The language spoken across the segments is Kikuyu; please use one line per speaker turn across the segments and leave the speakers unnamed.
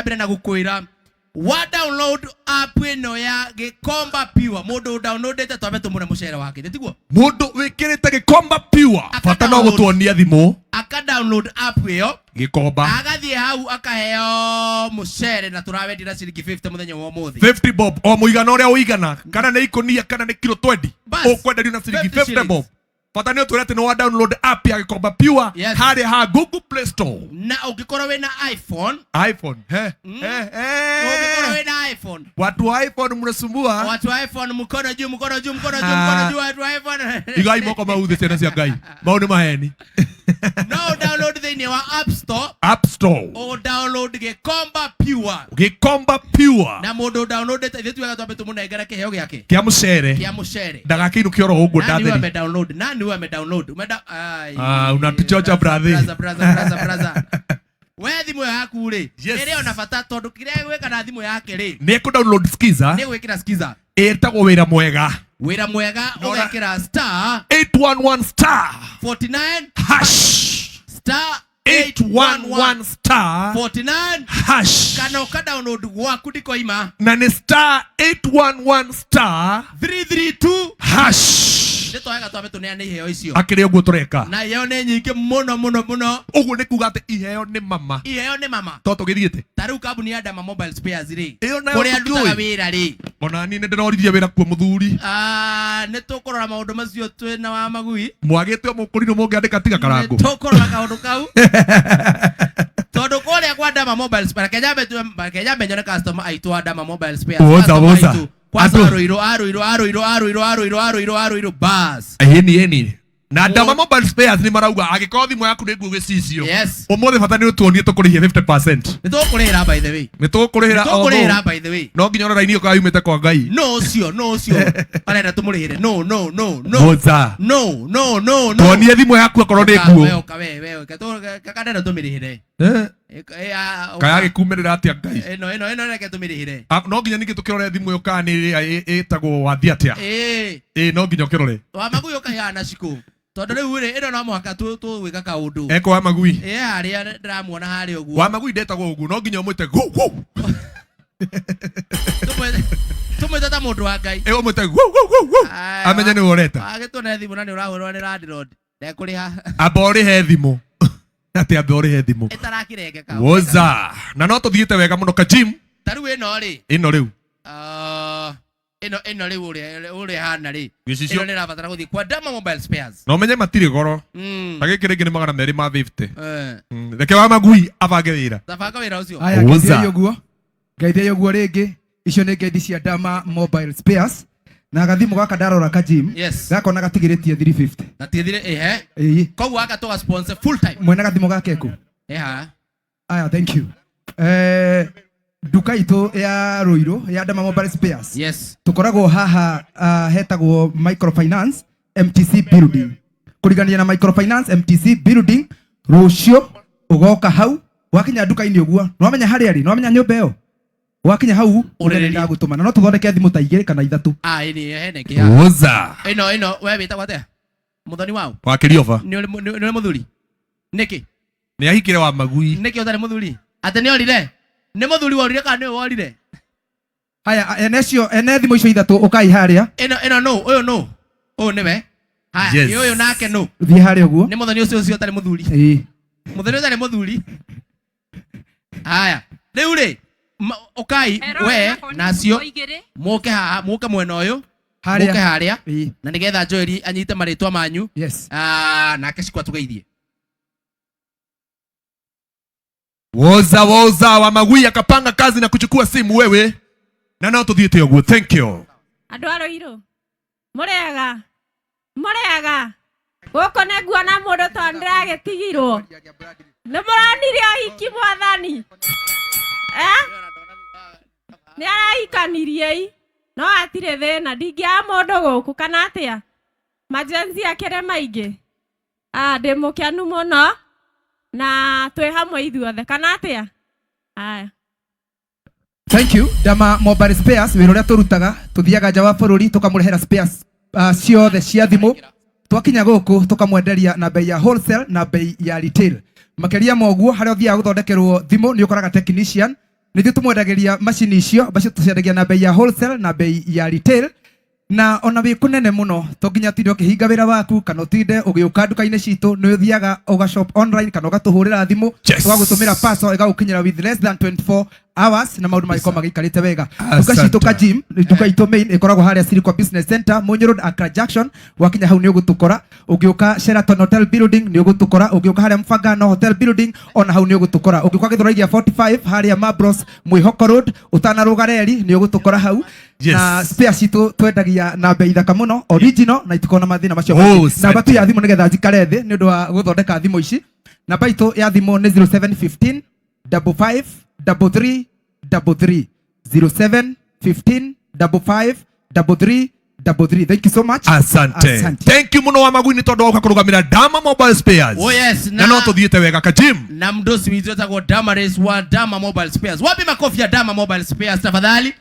mbere na gũkwĩra wa download app ĩno ya Gĩkomba Pure, mũndũ downloadĩte twambe tũmũre mũcere wake, nĩ tiguo?
Mũndũ wĩkĩrĩte Gĩkomba Pure
Aka
bata no
download.
Gũtuonia thimũ.
Aka download app ĩyo.
Gĩkomba.
Agathiĩ hau akaheo mũcere na tũrawendia na ciringi 50 mũthenya wa ũmũthĩ.
50 bob, o mũigana ũrĩa ũigana, kana nĩ ikũnia kana nĩ kilo 20,
Bas.
ũkwenderio na ciringi
50
50
shillings.
bob. Bata nĩ ũtwĩre atĩ nĩ wa download app ya Gĩkomba Pure
Yes.
harĩa ha Google Play Store.
Na ũngĩkorwo wĩna iPhone,
iPhone, he he
ũngĩkorwo
he
wĩna iPhone,
watu wa iPhone mnasumbua.
Watu wa iPhone, mkono juu, mkono juu, mkono juu,
Ah.
mkono juu, watu wa iPhone.
Igai moko mau thĩ, ciana cia Ngai, mau nĩ maheni.
No download thĩinĩ wa App Store.
App Store.
O download Gĩkomba Pure.
Gĩkomba Pure.
Na mũndũ downloadĩte, ithuĩ tugaga twambe tũmũnengere kĩheo gĩake
kĩa mũcere.
Kĩa mũcere.
Ndagakĩinũke oro ũguo.
Nani huyo
Ndatheri.
ame download? Nani huyo ame download? Umeda ai.
Ah, unatuchocha, brother.
Brother, brother, brother, brother. We thimũ ĩyo yaku rĩ,
Yes.
ĩrĩ ona bata tondũ kĩrĩa gwĩka na thimũ yake rĩ,
nĩ ekũ download Skiza.
Nĩ gwĩkĩra Skiza.
Ĩtagwo Wĩra Mwega.
Wĩra Mwega. Ũgekĩra star
811 star
49
hash.
Star
811 star
49
hash.
Kana ũka download gwaku ndikoima.
Na nĩ star 811 star
332
hash.
Nĩ twahega twambe tũneane iheo icio.
Akĩrĩ ũguo tũreka.
Na iheo nĩ nyingĩ mũno mũno mũno.
Ũguo nĩ kuga atĩ iheo nĩ mama.
Iheo nĩ mama.
To tũgĩthiĩte.
Ta rĩu kambuni ya Dama Mobile Spares rĩ,
Ĩyo nayo
kũrĩa ndutaga
tũtiũĩ.
wĩra rĩ,
Ona niĩ nĩ ndĩroririe wĩra kuo, mũthuri.
Ah, nĩ tũkũrora maũndũ macio twĩ na wa magui.
Mwagĩte o mũkũrinũ mũngĩandĩka tiga
Nĩ
karangũ.
tũkũrora kaũndũ kau tondũ kũrĩa kwa Dama Mobile Spares, reke nyambe nyone customer aitũ a Dama Mobile Spares.
Woza,
Customer
woza.
aitũ. Kwanza
Andũ.
Arũirũ, Arũirũ, Arũirũ, Arũirũ, Arũirũ, Arũirũ, Arũirũ, bas.
Ĩni ĩni na Dama Mobile Spares nĩ marauga angĩkorwo thimũ yaku nĩ nguo gĩcicio, ũmũthĩ bata nĩ ũtuonie tũkũrĩhie 50%.
Nĩ tũkũrĩhĩra, by the way.
Nĩ tũkũrĩhĩra.
Nĩ tũkũrĩhĩra, by the way.
No nginya ũrora raini ũkaga yumĩte kwa Ngai.
No ũcio, no ũcio arenda tũmũrĩhĩre, no, no, no, no.
Woza.
No, no, no, no.
Tuonie thimũ yaku akorwo nĩ
Ũka, we
nguo.
ũka, we we ũka. Kaka ndenda tũmĩrĩhĩre.
Eh,
Eh, ah, ũka.
Kaya gĩkumĩrĩra atĩa Ngai?
Ĩno reke tũmĩrĩhĩre.
Ah, no nginya ningĩ tũkĩrore thimũ ĩyo kana nĩ ĩrĩa ĩtagwo wathi atĩa.
Ĩĩ.
Ĩ no nginya ũkĩrore.
Wa magui ũkaheana cikũ tondũ rĩu rĩ, ĩno no mũhaka tũgwĩka kaũndũ.
Eko wa magui.
Ĩ harĩa ndĩramuona harĩa ũguo.
Wa magui ndetagwo ũguo, no nginya ũmwĩte gu gu.
Tũmwĩte ta mũndũ wa Ngai.
Ĩ ũmwĩte gu gu gu gu.
Aya,
amenye nĩwe ũreta.
Agĩtuone thimũ na nĩ ũrahũrwo nĩ landlord ndekũrĩha.
Amba ũrĩhe thimũ, atĩ amba ũrĩhe thimũ.
Ĩtarakĩrengeka.
Woza, na no tũthiĩte wega mũno kajim.
Ta rĩu ĩno rĩ,
ĩno rĩu,
ah, ĩno rĩu ũrĩa ĩhana rĩ,
gĩcicio.
Ĩno nĩ ĩrabatara gũthiĩ kwa Dama Mobile Spares.
Na ũmenye matirĩ goro. Ta gĩkĩ rĩngĩ nĩ 250.
Eh.
Reke wa magui abange wĩra.
Tabanga wĩra ũcio.
Aya.
Woza.
Ngeithiai ũguo, ngeithiai ũguo rĩngĩ. Icio nĩ ngeithi cia Dama Mobile Spares na gathimũ gaka ndarora kajim gakona gatigĩrĩtie 350.
Gatiethire ĩhe.
Ĩĩ.
Koguo aka tũga sponsor full time.
Mwena gathimũ gakeku.
Ĩha.
Aya, thank you. Nduka itũ ya Ruiru ya Dama Mobile Spares, tukoragwo haha, hetagwo Microfinance MTC Building, kũrigania na Microfinance MTC Building. Rũciũ ũgoka hau, wakinya nduka-inĩ ũguo nĩwamenya harĩa rĩ, nĩwamenya nyũmba ĩyo, wakinya hau
Ũrĩrĩrie.
ndagũtũma na no tũthondeke thimũ ta igĩrĩ kana ithatũ.
Ah, ĩni hene kĩa.
Woza.
Ĩno we wĩtagwo atĩa? Mũthoni wao.
Wa kĩrioba.
Nĩ ũrĩ mũthuri? Nĩkĩ?
Nĩ ahikire wa magui.
Nĩkĩ ũtarĩ mũthuri? Atĩ nĩ orire? Nĩ mũthuri worire kana nĩwe worire?
Haya, ene cio, ene thimũ icio ithatũ, ũkai harĩa.
Ĩno nũ? Ũyũ nũ? Ũyũ nĩwe. Haya,
Yes.
ũyũ nake nũ?
Thiĩ harĩa ũguo.
Nĩ mũthoni ũcio ũtarĩ mũthuri.
Ĩĩ.
Mũthoni ũtarĩ mũthuri. Haya, rĩu rĩ, ũkai we nacio mũke haha, mũke mwena ũyũ,
Harĩa.
mũke harĩa
Ĩĩ.
na nĩgetha Joel anyite marĩtwa manyu.
Yes.
Ah, nake cikwa tũgeithie.
Woza, woza, wa magui akapanga kazi na kuchukua simu wewe na no tũthiĩte ũguo, thank you.
Andũ a Rũirũ, mũrĩega, mũrĩega. Gũkũ nĩ nguona mũndũ tondũ ndĩragĩtigirwo. Nĩ mũronire ũhiki mwathani? Eh? Nĩ arahikanirie i no hatirĩ thĩna, ndingĩaga mũndũ gũkũ kana atĩa? Majenzi akĩrĩ maingĩ. Ah, ndĩ mũkenu mũno na twĩ hamwe ithuothe kana atĩa? Aya.
Thank you. Dama Mobile Spares, wĩra ũrĩa tũrutaga, tũthiaga nja wa bũrũri tũkamũrehera spares ciothe cia thimũ. Twakinya gũkũ tũkamwenderia na bei ya wholesale na bei ya retail. Makĩria ma ũguo, harĩa ũthiaga gũthondekerwo thimũ nĩ ũkoraga technician Nithuĩ tũmwendagĩria macini icio, macio tũciendagia na bei ya wholesale na bei ya retail. Na ona wĩ kũnene mũno to nginya ũtinde ũkĩhinga wĩra waku kana ũtinde ũgĩũka nduka-inĩ citũ, nĩ ũthiaga ũga shop online kana ũgatũhũrĩra thimũ, tũgagũtũmĩra parcel ĩgagũkinyĩra with less than 24 hours na maũndũ magĩkorwo magĩikarĩte wega. Nduka citũ Kajim, nduka itũ main ĩkoragwo harĩa Sirikwa Business Center, Munyu Road, Accra Junction. Wakinya hau nĩ ũgũtũkora. Ũngĩũka Sheraton Hotel Building nĩ ũgũtũkora. Ũngĩũka harĩa Mfangano Hotel Building ona hau nĩ ũgũtũkora. Ũngĩũka Gĩthũrai gĩa 45 harĩa Mabros Mwĩhoko Road ũtanarũga reri nĩ ũgũtũkora hau. Na spare citũ twendagia na bei thaka mũno, original, na itikoragwo na mathĩna macio maingĩ. Namba tu ya thimũ nĩgetha njikare thĩ nĩ ũndũ wa gũthondeka thimũ ici. Namba itũ ya thimũ nĩ 0715 55 33 33, 0715 55 33 33. Thank you so much.
Asante.
Asante.
Thank you muno wa magui nĩ tondũ woka kũrũgamĩra Dama Mobile Spares.
Oh yes,
na no tũthiĩte wega Kajim.
Na mdosi witũ etagwo Damaris wa Dama Mobile Spares. Wapi makofi ya Dama Mobile Spares tafadhali?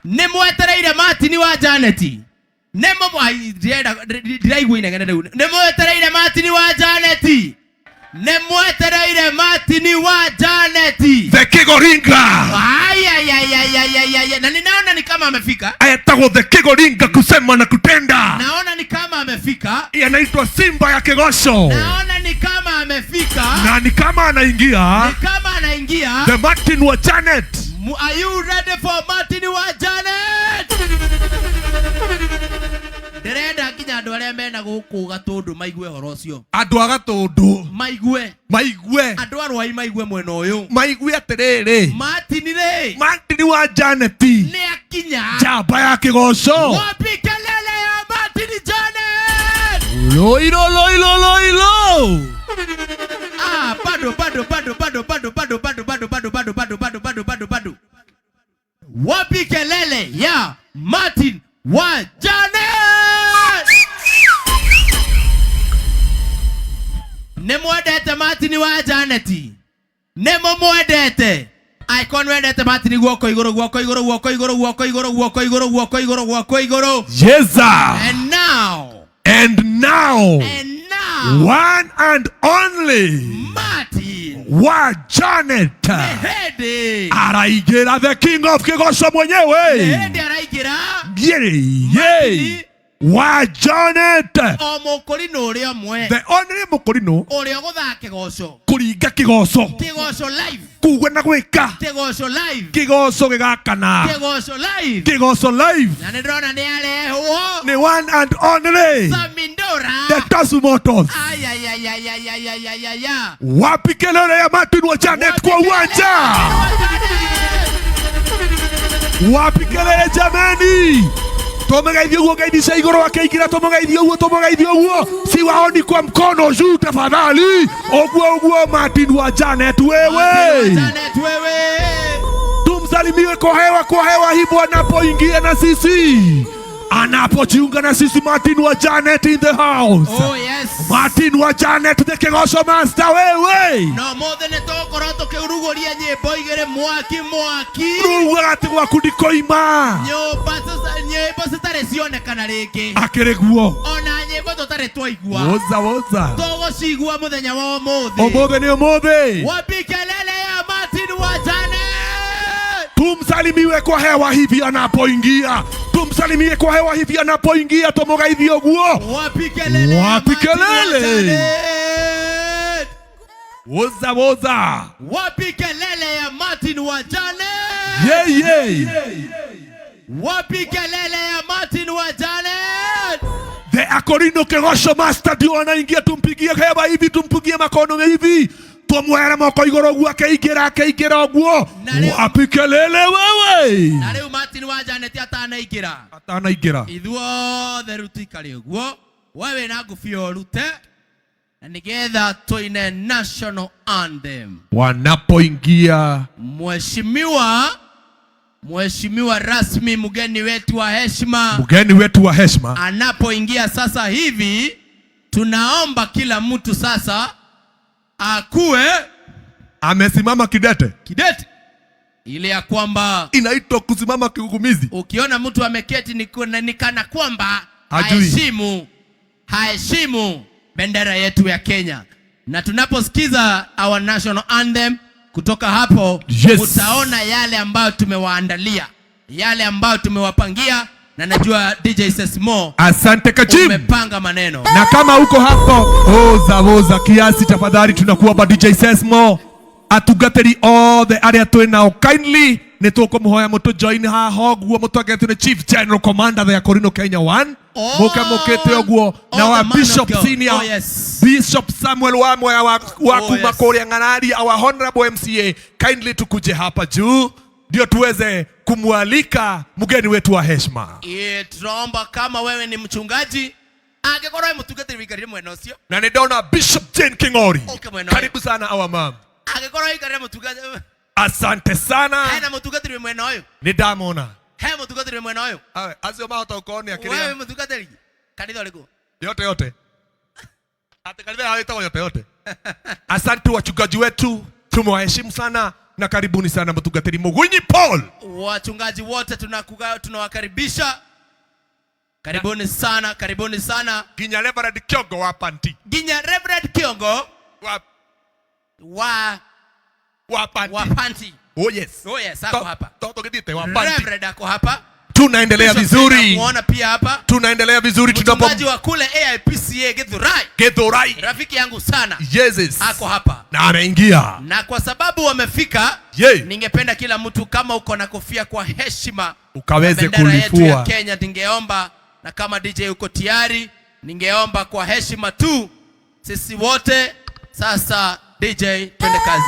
Nĩ mwetereire Martin wa Janet. Nĩ mo ai ndĩrenda ndĩraigua inegene rĩu. Nĩ mwetereire Martin wa Janet. Nĩ mwetereire Martin wa Janet.
The Kigoringa.
Ai ai ai ai ai ai ai. Na ninaona ni kama amefika.
Etagwo The Kigoringa kusema na kutenda.
Naona ni kama amefika.
Anaitwa Simba ya Kigosho.
Naona ni kama amefika.
Na ni kama anaingia.
Ni kama anaingia.
The Martin wa Janet.
Are you ready for Martin wa Janet? Ndĩrenda nginya andũ arĩa mena gũkũ Gatũndũ maigue ũhoro ũcio.
Andũ a Gatũndũ
maigue.
Maigue.
Andũ a Rwai maigue mwena ũyũ.
Maigue atĩrĩrĩ.
Martin rĩ.
Martin wa Janet.
Nĩ akinya.
Njamba ya Kĩgoco.
Wapi kelele ya Martin Janet?
Loilo loilo loilo.
Ah, bado bado bado bado bado bado bado bado bado bado bado bado bado bado bado. Wapi kelele ya Martin wa Janet? Nĩ mwendete Martin wa Janet? Nĩ mũmwendete? Icon wendete Martin guoko igũrũ guoko igũrũ guoko igũrũ guoko igũrũ guoko igũrũ guoko igũrũ guoko igũrũ.
Yes sir.
And now.
And now.
And now.
One and only
Martin
wa Janet.
Nehende.
Araingĩra the king of Kĩgoco mwenyewe.
Nehende araingĩra.
Yeah, yeah. Wa Janet.
O mũkũrinũ ũrĩa ũmwe.
The only mũkũrinũ.
Ũrĩa ũgũthaka kĩgoco.
Kũringa kĩgoco.
Kĩgoco live.
Kuga na gwĩka.
Kĩgoco live.
Kĩgoco gĩgakana.
Kĩgoco live.
Kĩgoco live.
Na nĩ ndĩrona nĩ arehwo.
Nĩ one and only.
Samindora.
The Tasu Motors.
Ay, ay, ay, ay, ay, ay, ay, ay, ay, ay.
Wapi kelele ya Martin wa Janet kwa uwanja? Wapi kelele jamani? Tumegeithio guo geithia igũrũ akĩingĩra, tũmũgeithie ũguo, tũmũgeithie ũguo. Si waoni kwa mkono juu tafadhali. Ũguo ũguo Martin wa Janet wewe.
Janet wewe.
Tumsalimie kwa hewa hivyo anapoingia na sisi. Anapojiunga na sisi Martin wa Janet in the house.
Oh yes.
Martin wa Janet the Kĩgoco master wewe.
No mothe nĩ tũgũkorwo tũkĩrugũria nyĩmbo igĩrĩ mwaki mwaki.
Ruga atĩ gwaku ndikoima.
Nyũmba nyĩmbo citarĩ cionekana rĩngĩ.
Akĩrĩ guo.
Ona nyĩmbo tũtarĩ twaigua.
Woza woza.
Tũgũcigua mũthenya wa ũmũthĩ.
Ũmũthĩ nĩ ũmũthĩ.
Wapi kelele ya Martin wa Janet?
Tumsalimiwe kwa hewa hivi anapoingia. Tumsalimie kwa hewa hivi anapoingia, tumugeithie ũguo.
Wapi kelele ya
Wapi
Martin wa
kelele?
Janet?
Woza woza.
Wapi kelele ya Martin wa Janet?
Yeah, yeah.
Wapi kelele ya Martin wa Janet?
The Akorino Kĩgoco master ndio anaingia, tumpigie hewa hivi, tumpigie makono hivi. Tumwere moko igũrũ ũguo akĩingĩra, akĩingĩra ũguo. Wapi kelele wewe?
Na rĩu Martin wa Janet atanaingĩra.
Atanaingĩra.
Ithuothe rĩu tũikare ũguo. We wĩna ngũbia ũrute. Na nĩgetha tũine national anthem.
Wanapoingia
Mheshimiwa rasmi mgeni wetu wa heshima.
Mgeni wetu wa heshima.
Anapoingia sasa hivi, tunaomba kila mtu sasa akue
amesimama kidete.
Kidete. Ile ya kwamba
inaitwa kusimama kigugumizi.
Ukiona mtu ameketi ni kana kwamba haheshimu bendera yetu ya Kenya. Na tunaposikiza our national anthem Kutoka hapo
Yes.
utaona yale ambayo tumewaandalia, yale ambayo tumewapangia, na najua DJ Sesmo
Asante Kachim.
Umepanga maneno.
Na kama uko hapo, oza oza kiasi tafadhali, tunakuomba DJ Sesmo, atungatĩri othe arĩa twĩ nao, kindly nĩ tũkũmũhoya mũtũ join haha ũguo mũtwagetwo nĩ Chief General Commander the Akorino Kenya 1, mũke mũkĩte ũguo na
All
wa
the man of
Bishop
God.
Senior
Oh, yes.
Bishop Samuel Wamwea wa
Oh,
kuma
yes.
kũrĩa Ng'arari, our honorable MCA, kindly tukuje hapa juu ndio tuweze kumwalika mgeni wetu wa heshima.
Tunaomba kama wewe ni mchungaji, angĩkorwo wĩ mũtungatĩri wĩikarĩre mwena ũcio.
Na nĩ ndona Bishop Jane King'ori.
Okay, mwena ũyũ.
Karibu sana, our mom.
Angĩkorwo wĩikarĩre mũtungatĩri
Asante sana.
Hena mũtungatĩri wĩ mwena ũyũ.
Nĩ ndamona.
He mũtungatĩri wĩ mwena ũyũ.
Awe, acio mahota gũkorwo nĩ
Wewe
akĩrĩa
mũtungatĩri kanitha ũrĩkũ?
Yote yote, ati kanitha yao ĩtagwo yote yote. Asante wachungaji wetu, tumewaheshimu sana na karibuni sana, mtungatĩri Mugunyi Paul.
Wachungaji wote tunawakaribisha, karibuni sana, karibuni sana.
Nginya Reverend Kiongo wa Panti.
Nginya Reverend Kiongo
wa,
wa
wa Panti.
Wa Panti.
Oh yes.
Oh yes, ako hapa.
To tũgĩthiĩte wa Panti.
Reverend ako hapa.
Tunaendelea
Bishop
vizuri.
Muona pia hapa.
Tunaendelea vizuri tunapo
Mchungaji wa kule AIPCA Githurai.
Githurai.
Rafiki yangu sana.
Yes.
Ako hapa.
Na ameingia.
Na kwa sababu wamefika,
Ye.
Ningependa kila mtu, kama uko na kofia, kwa heshima
ukaweze
bendera yetu ya
kulifua.
Kenya, ningeomba, na kama DJ uko tayari, ningeomba kwa heshima tu sisi wote sasa, DJ, twende kazi.